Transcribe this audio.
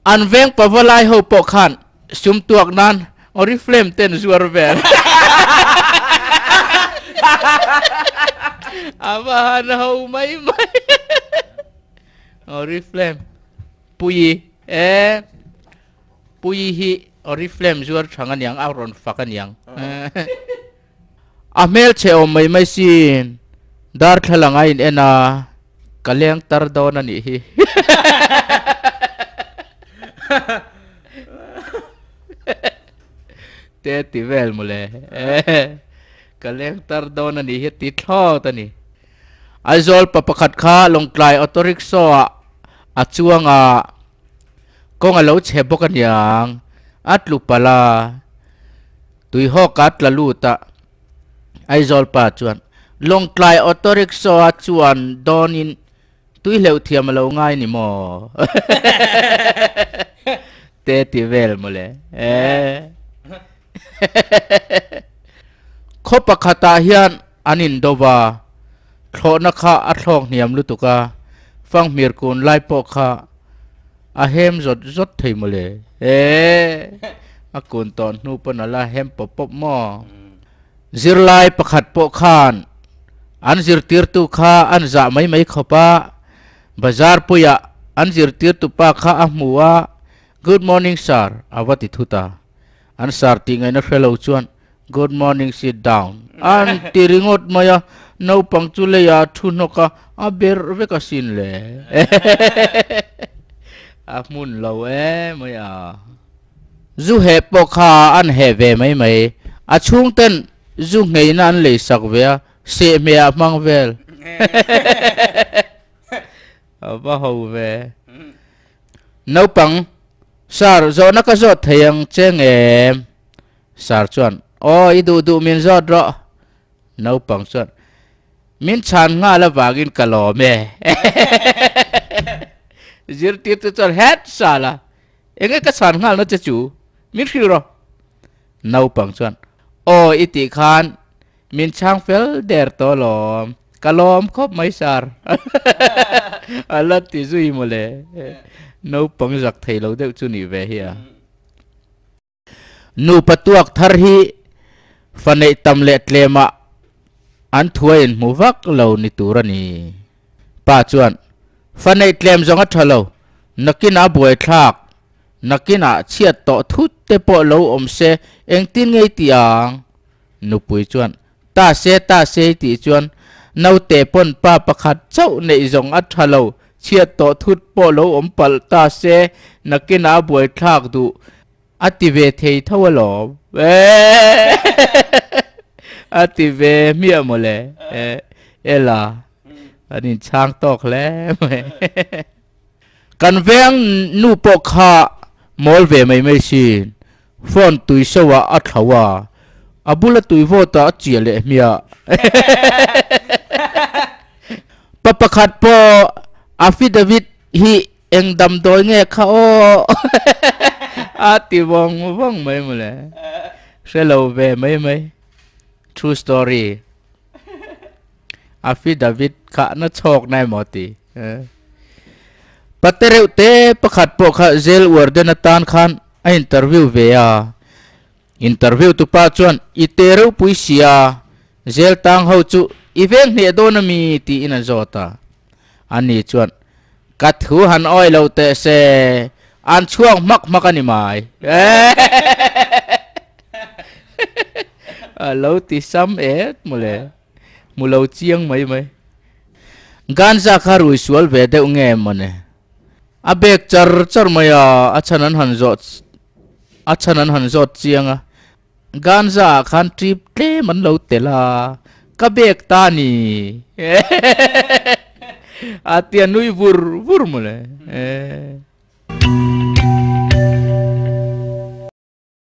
An veng pavalai ho pawh khan sum tuak nan Oriflame ten zuar vel. A va han ho mai mai. Oriflame Puii e Puii hi Oriflame zuar thang aniang a rawn fak aniang. A hmelchhe awm mai mai sin. Darthlalang a in en a, ka leng tar dawn a nih hi. Te ti vel mawle. Ka leng tar dawn a nih hi a ti thlawt a ni. Aizawl pa pakhat kha Lawngtlai auto rickshaw ah a chuang a, kawng a lo chhe bawk aniang, a tlu palh a. Tuihawk a tla lut a, Aizawl pa chuan Lawngtlai auto rickshaw a chuan dawnin tui hleuh thiam a lo ngai ni maw? Te ti vel mawle. Khaw pakhatah hian an indo va, thlawhna kha a thlawk hniam lutuk a, fanghmir kun lai pawh kha A hem zawt zawt thei mawle. Eeh a kun tawh hnu pawn a la hem pawp pawp maw? Zirlai pakhat pawh khan an zirtirtu kha an zah mai mai khawp a, bazar puiah an zirtirtu pa kha a hmu a, Good morning sir a va ti thut a. An sir tih ngaihna hre lo chuan Good morning sit down an ti ringawt mai a, naupang chu leiah a thu hnawk a, a berh vek asin le. A hmun lo e mai a. Zu heh pawh kha an heh ve mai mai, a chhungten zu ngheina an leisak ve a, sehhmeh ah hmang vel. A va ho ve. Naupang, Sir, zawhna ka zawt thei ang che ngem? Sir chuan, Aw, i duh duh min zawt rawh. Naupang chuan, Min chhan nghal avangin ka lawm e. Zirtirtu chuan, Het sala, enge ka chhan nghalna che chu? Min hrilh rawh. Naupang chuan, Aw, i tih khan min chhang fel der tawh lawm. Ka lawm khawp mai sir. A la ti zui mawle. Naupang zak thei lo deuh chu nih ve hi a. Nupa tuak thar hi fa neih tam leh tlemah an thuai in hmu vak lo ni tur a ni. Pa chuan, Fa neih tlem zawng a tha lo, nakinah a buaithlak, nakinah chhiat tawh thut te pawh lo awm se engtin ngei ti ang? Nupui chuan, Ta se, ta se i tih chuan naute pawn pa pakhat chauh neih zawng a tha lo, chhiat tawh thut pawh lo awm palh ta se nakinah a buaithlak duh A ti ve thei tho alawm. A ti ve hmiah mawle. Ela, an inchhang tawk hle mai. Kan veng nu pawh kha mawl ve mai mai sin. Phone tui so ah a thlo a, a bula tui vawt ah a chiah leh hmiah. Pa pakhat pawh affidavit hi Eng damdawi nge kha aw a ti vawng vawng mai mawle. Hre lo ve mai mai. True story. Affidavit kha na chhawk na emaw ti. Pate reuh te pakhat pawh kha jail warden atan khan a interview ve a. Interview tu pa chuan i te reuh pui sia, jail tang ho chu i veng hneh dawn ami tiin a zawt a. Ani chuan, Ka thu han awi lo teh se, an chhuak hmak hmak a ni mai. A lo ti sam et mawle, hmu lo chiang mai mai. Ganja kha rui sual ve deuh nge mawni? A bek char char mai a, a chhan an han zawh a chhan an han zawt chiang a. Ganja ah khan trip tlem an lo tel a, ka bek ta ni a tia nui vur vur mawle.